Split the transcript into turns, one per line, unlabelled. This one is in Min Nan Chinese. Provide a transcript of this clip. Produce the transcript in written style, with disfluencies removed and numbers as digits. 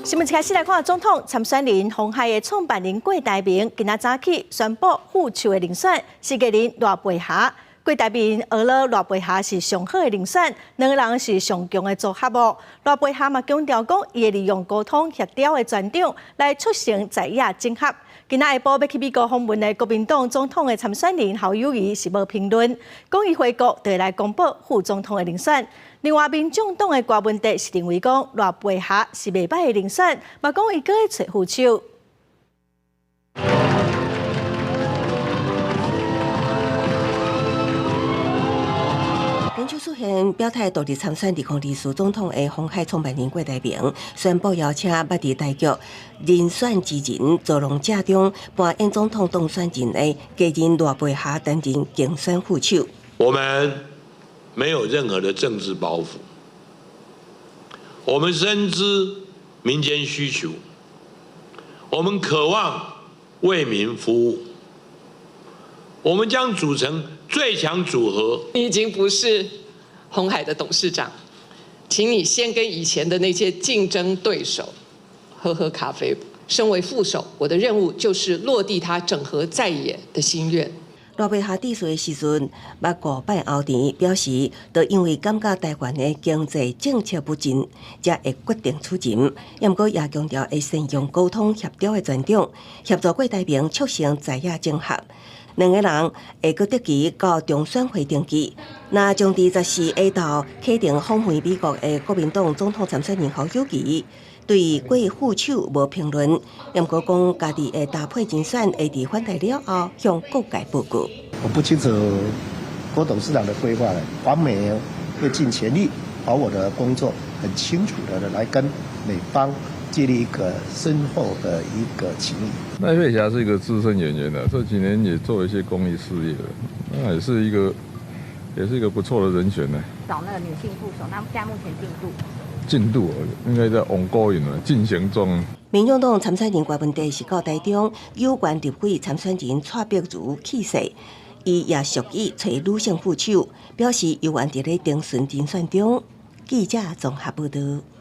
新聞一開始來看，總統參選人鴻海的創辦人郭台銘今仔早起宣布副手的人選是藝人賴佩霞。郭台銘學了賴佩霞是上好的人選，兩個人是上強的組合哦。賴佩霞嘛強調講，伊會利用溝通協調的專長來促成在野整合。今仔下晡欲去美國訪問的國民黨總統的參選人侯友宜是無評論，講伊回國就會來公布副總統的人選。另外，民眾黨的柯文哲是認為講賴佩霞是袂䆀的人選，嘛講伊閣會揣副手。
根據出現表態獨立參選2024總統的鴻海創辦人郭台銘宣布邀請捌佇台劇人選之人造浪者中扮演總統當選人的藝人賴佩霞擔任競選副手。
我們沒有任何的政治包袱，我們深知民間需求，我們渴望為民服務，我們將組成最強組合。
你已經不是鴻海的董事長，請你先跟以前的那些競爭對手喝喝咖啡。身為副手，我的任務就是落地他整合在野的心願。
賴佩霞致辭的時陣，捌五擺敖甜，表示，就因為感覺台灣的經濟政策不振，才會決定出任。毋過也強調會善用溝通協調的專長，協助郭台銘促成在野整合。兩个人會閣擇期到中選會登記。若將佇14下晝啟程訪問美國的國民黨總統參選人侯友宜，對郭副手無評論，毋過講家己的搭配人選會佇返台了後向各界報告。
我不清楚郭董事長的規劃，黃美會盡全力把我的工作很清楚的來跟美方建立一個深厚的一個情誼。
賴佩霞是一個資深演員的，這幾年也做一些公益事業的，那也是一個不錯的人選呢。
找那個女性副手，那現在目前進度？
進度應該在 ongoing 進行中。
民眾黨參選人柯文哲是到台中有關立委參選人蔡碧如去世，伊也屬意揣女性副手，表示猶原佇咧徵詢人選中。記者綜合報道。